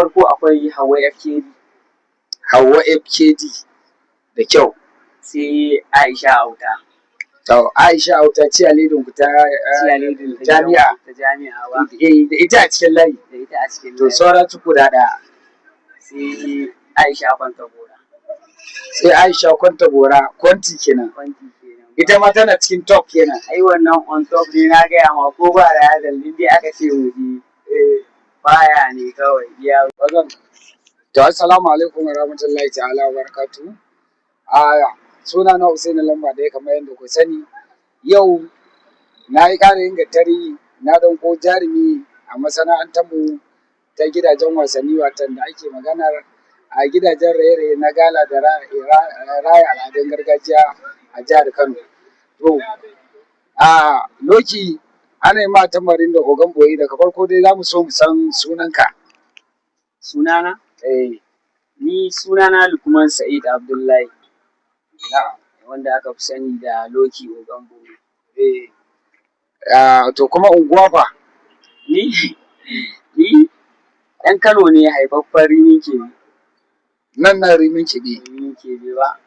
Farko akwai Hauwa FKD. Hauwa FKD, da kyau. Sai Aisha Auta. To, Aisha Auta cheerleading ku ta cheerleading ta jami'a. Ta jami'a ba. Eh, da ita a cikin layi. Da ita a cikin To, layi. saura cuku da ɗaya. Sai Aisha Kwanta Gora. Sai Aisha Kwanta Gora, Kwanti kenan. Kwanti kenan. Ita ma tana cikin top kenan. Ai wannan on top ne, na gaya ma, ko ba da yazal in dai aka ce mu je, baya ne kawai iya. Wajen. To, assalamu alaikum wa rahmatullahi ta'ala wa barakatuhu. A suna na Hussein Lamba da kamar yadda ku sani. Yau na yi ƙara yin gattari na ɗauko jarumi a masana'antar mu ta gidajen wasanni, watan da ake maganar a gidajen raye-raye na gala da raya al'adun gargajiya a jihar Kano. To, a Loki, ana yi ma tambarin da Ogan Boyi. Daga farko dai za mu so mu san sunanka. Sunana? Eh. Ni sunana Lukman Sa'id Abdullahi, Na'am. wanda aka fi sani da Loki Ogan Boyi. Eh. Ah, to, kuma unguwa fa? Ni ɗan Kano ne, haifaffen Rimin Kebe. Nan na Rimin Kiɗi. Rimin Kebe ba.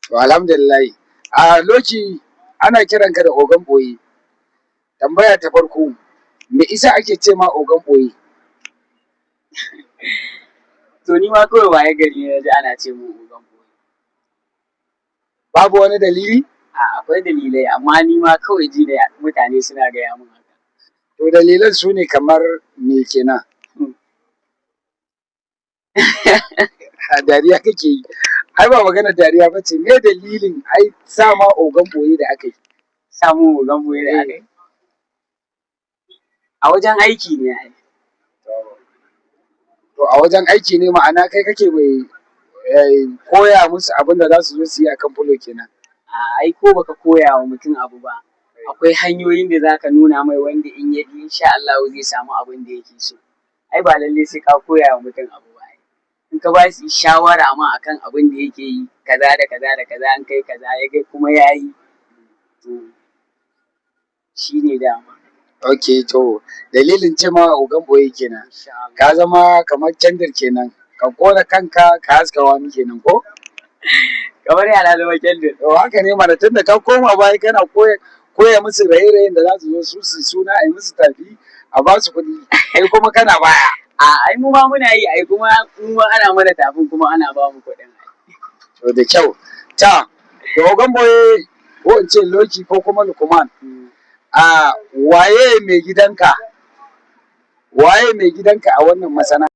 To, alhamdulillah. A Loki, ana kiranka da Ogan Boyi. Tambaya ta farko, me isa ake ce ma Ogan Boyi? To, ni ma kawai waye gari ne na ji ana ce mun Ogan Boyi. Babu wani dalili? A, akwai dalilai, amma ni ma kawai ji da mutane suna gaya mun haka. To, dalilan su ne kamar me kenan? A dariya kake yi. Ai ba magana dariya ba ce, me dalilin ai sa ma Ogan Boyi da aka yi? Samun Ogan Boyi da aka yi? A wajen aiki ne ai. To, a wajen aiki ne, ma'ana kai kake mai koya musu abin da za su zo su yi akan fulo kenan. A, ai ko baka koya wa mutum abu ba, akwai hanyoyin da zaka nuna mai wanda in ya bi, insha Allah zai samu abin da yake so. Ai ba lalle sai ka koya wa mutum abu ba ai. In ka ba shi shawara ma akan abin da yake yi, kaza da kaza da kaza, in kai kaza ya ga kuma ya yi, to shi ne dama. Ok, to, dalilin ce ma Ogan Boye kenan. Insha Allah. Ka zama kamar kendir kenan. Ka kona kanka ka haska wani kenan ko? Kamar yana zama kendir? To, haka ne mana, tunda ka koma baya kana koya musu raye-rayen da za su zo su su suna, a yi musu tafi, a ba su kuɗi, kai kuma kana baya. A, ai mu ma muna yi ai, kuma mu ma ana mana tafin kuma ana ba mu kuɗin ai. To, da kyau. Ta, to, Ogan Boye ko in ce Loki ko kuma Lukman. A waye mai gidanka? Waye mai gidanka a wannan masana'anta?